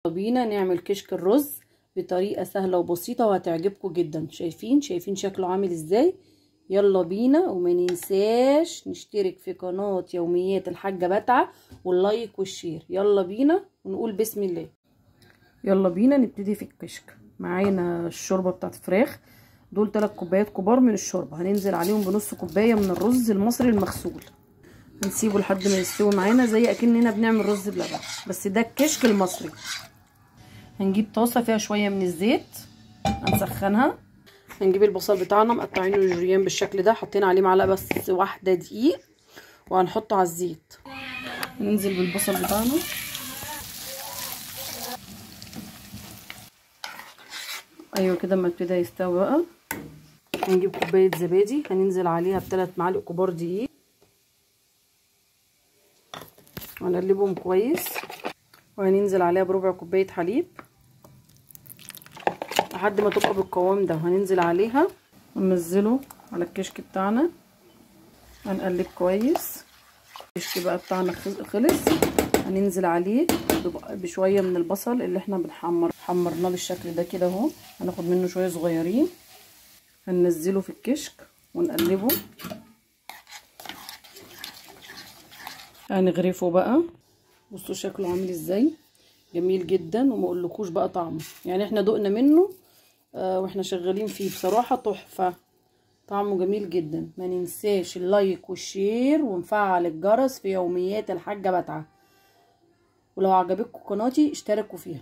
بينا نعمل كشك الرز بطريقة سهلة وبسيطة وهتعجبكم جدا. شايفين شكله عامل ازاي؟ يلا بينا، وما ننساش نشترك في قناة يوميات الحاجة بتعه وال like وال share. يلا بينا ونقول بسم الله. يلا بينا نبتدي في الكشك. معانا الشوربة بتاعت الفراخ، دول 3 كوبايات كبار من الشوربة، هننزل عليهم بنص كوباية من الرز المصري المغسول، هنسيبه لحد ما يستوي معانا زي اكننا بنعمل رز بلبن، بس ده الكشك المصري. هنجيب طاسه فيها شوية من الزيت هنسخنها، هنجيب البصل بتاعنا مقطعينه جوليان بالشكل ده، حاطين عليه معلقه بس واحدة دقيق، وهنحطه على الزيت. هننزل بالبصل بتاعنا، ايوه كده اما ابتدى يستوي بقى. هنجيب كوباية زبادي هننزل عليها ب3 معالق كبار دقيق، وهنقلبهم كويس، وهننزل عليها بربع كوباية حليب لحد ما تبقى بالقوام ده. وهننزل عليها وننزله على الكشك بتاعنا، هنقلب كويس. الكشك بقى بتاعنا خلص، هننزل عليه بشوية من البصل اللي احنا حمرناه بالشكل ده كده اهو، هناخد منه شوية صغيرين هننزله في الكشك ونقلبه. هنغرفه بقى، بصوا شكله عامل ازاي، جميل جدا، وما اقولكوش بقى طعمه، يعني احنا دقنا منه واحنا شغالين فيه، بصراحة تحفة، طعمه جميل جدا. ما ننساش ال like وال share ونفعل الجرس في يوميات الحاجة بتعه، ولو عجبتكم قناتي اشتركوا فيها.